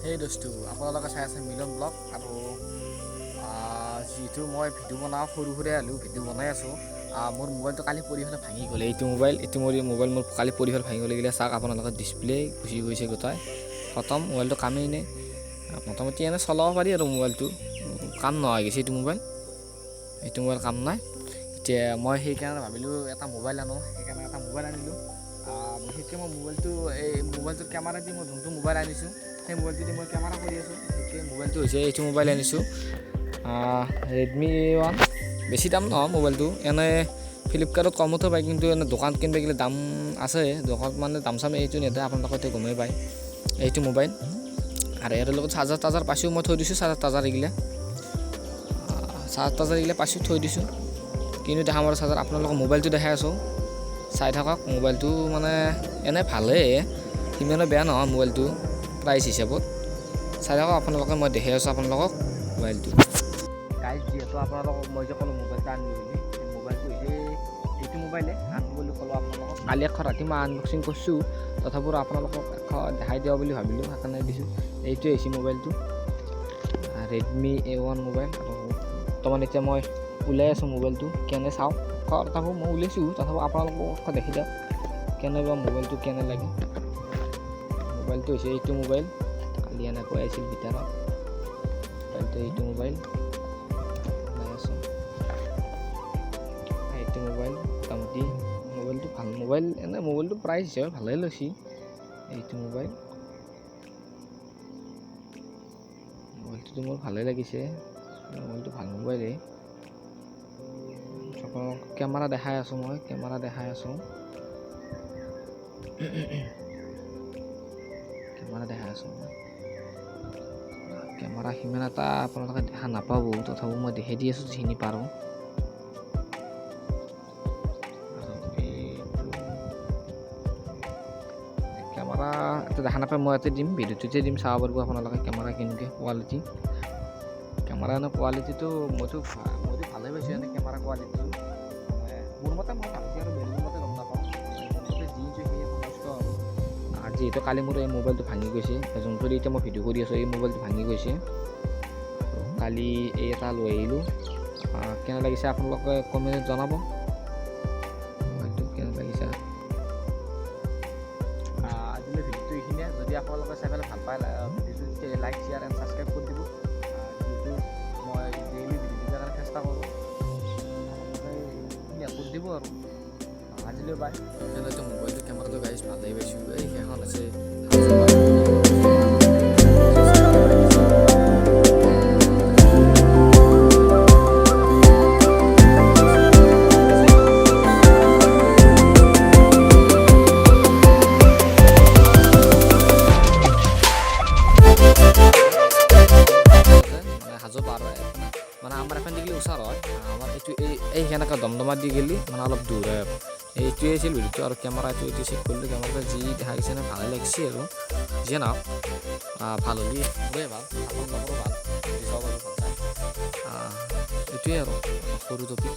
সেই দোস্তু আপোনালোকে চাই আছে মিলন ব্লগ। আৰু যিহেতু মই ভিডিঅ' বনাওঁ, সৰু সুৰা হ'লেও ভিডিঅ' বনাই আছোঁ। মোৰ মোবাইলটো কালি পৰি পেলাই ভাঙি গ'ল। এইটো মোবাইল, এইটো মোৰ মোবাইল, মোৰ কালি পৰি পেলাই ভাঙি গ'ল। এইগিলা চাওক আপোনালোকৰ, ডিছপ্লে গুচি গৈছে গোটাই, খতম। মোবাইলটো কামেই নাই। মোটামুটি এনে চলাব পাৰি আৰু মোবাইলটো কাম নোহোৱা হৈ গৈছে। এইটো মোবাইল কাম নাই। এতিয়া মই সেইকাৰণে ভাবিলোঁ এটা মোবাইল আনো, সেইকাৰণে এটা মোবাইল আনিলোঁ। বিশেষকৈ মই মোবাইলটো, এই মোবাইলটোৰ কেমেৰা দি, মই যোনটো মোবাইল আনিছোঁ সেই মোবাইলটো দি মই কেমেৰা কৰি আছোঁ। বিশেষকৈ মোবাইলটো হৈছে এইটো মোবাইল আনিছোঁ, ৰেডমি এ 1। বেছি দাম নহয় মোবাইলটো। এনে ফ্লিপকাৰ্টত কমতো পায়, কিন্তু এনে দোকানত কিনিব গ'লে দাম আছে। দোকানত মানে দাম চাম এইটো নেদে, আপোনালোকে এতিয়া গমেই পায়। এইটো মোবাইল আৰু ইয়াৰ লগত চাৰ্জাৰ তাৰ্জাৰ পাইছোঁ, মই থৈ দিছোঁ। চাৰ্জাৰ তাৰ্জাৰ এইগিলা, চাৰ্জাৰ তাৰ্জাৰ এইগিলা পাইছোঁ, থৈ দিছোঁ। কিন্তু দেখাম আৰু চাৰ্জাৰ, আপোনালোকৰ মোবাইলটো দেখাই আছোঁ, চাই থাকক। মোবাইলটো মানে এনে ভালেই, সিমানো বেয়া নহয় মোবাইলটো প্ৰাইচ হিচাপত। চাই থাকক আপোনালোকে, মই দেখাই আছোঁ আপোনালোকক মোবাইলটো। গাইজ, যিহেতু আপোনালোকক মই যে ক'লোঁ মোবাইলটো আনিলোঁ বুলি, সেই মোবাইলটো হৈছে এইটো মোবাইলে আনিলোঁ বুলি ক'লোঁ আপোনালোকক। কালি এখন ৰাতি মই আনবক্সিং কৰিছোঁ, তথাপিও আপোনালোকক এখন দেখাই দিয়া বুলি ভাবিলোঁ, সেইকাৰণে দিছোঁ। এইটোৱে হৈছে মোবাইলটো, ৰেডমি এ 1 মোবাইল। আৰু বৰ্তমান এতিয়া মই ওলাই আছোঁ মোবাইলটো কেনে চাওঁ। তথাপিও মই উলিয়াইছোঁ, তথাপিও আপোনালোকক দেখি দিয়ক কেনে বা মোবাইলটো কেনে লাগে। মোবাইলটো হৈছে এইটো মোবাইল। কালি এনেকৈ আহিছিল ভিতৰত মোবাইলটো। এইটো মোবাইল ওলাই আছোঁ, এইটো মোবাইল। মোটামুটি মোবাইলটো ভাল মোবাইল। এনে মোবাইলটো প্ৰাইচ হিচাপে ভালেই লৈছে এইটো মোবাইল। মোবাইলটোতো মোৰ ভালেই লাগিছে, মোবাইলটো ভাল মোবাইলেই। আপোনালোকক কেমেৰা দেখাই আছোঁ, মই কেমেৰা দেখাই আছোঁ, কেমেৰা দেখাই আছোঁ মই। কেমেৰা সিমান এটা আপোনালোকে দেখা নাপাব, তথাপিও মই দেখাই দি আছোঁ যিখিনি পাৰোঁ। আৰু এইটো কেমেৰা এটা দেখা নাপায়, মই ইয়াতে দিম, ভিডিঅ'টোতে দিম, চাব পাৰিব আপোনালোকে কেমেৰা কেনেকৈ কোৱালিটি। কেমেৰা এনে কোৱালিটিটো মইতো ভালেই পাইছোঁ। এনে কেমেৰা কোৱালিটিটো মানে মোৰ মতে মই ভাল পাইছোঁ, আৰু বেলেগৰ মতে গম নাপাওঁ। মোৰ মতে যি হৈছে সেয়ে সন্তুষ্ট। আৰু যিহেতু কালি মোৰ এই মোবাইলটো ভাঙি গৈছে, যোনটো দি এতিয়া মই ভিডিঅ' কৰি আছোঁ, এই মোবাইলটো ভাঙি গৈছে, কালি এই এটা লৈ আহিলোঁ। কেনে লাগিছে আপোনালোকে কমেণ্টত জনাব, মোবাইলটো কেনে লাগিছে। আজিলৈ ভিডিঅ'টো এইখিনিয়ে। যদি আপোনালোকে চাই পেলাই ভাল পায় ভিডিঅ'টো, তেতিয়া লাইক, শ্বেয়াৰ এণ্ড ছাবস্ক্ৰাইব কৰি দিব। যিহেতু মই ডেইলি ভিডিঅ' দিয়াৰ কাৰণে চেষ্টা কৰোঁ, আপোনালোকে এইখিনি কৰি দিব। আৰু আজিলৈ বাই। এনেতো মোবাইলটো কেমেৰাটো গাইজ ভালেই পাইছোঁ। এই সেইখন আছে। মানে হাজো পাৰ হয়, মানে আমাৰ এখন দি গ'লে ওচৰ হয়, আমাৰ এইটো এই সেনেকৈ দমদমা দি গ'লে মানে অলপ দূৰ হয়। আৰু এইটোৱে আছিল ভিডিঅ'টো। আৰু কেমেৰাটো এইটো চেক কৰিলোঁ, কেমেৰাটো যি দেখা গৈছে না ভালে লাগিছে। আৰু যিয়ে নহওক, ভাল হ'লে মোৰে ভাল, আপোনালোকৰো ভাল, যদি চাব পাৰিব ভাল চাই। এইটোৱে আৰু সৰু টপিক।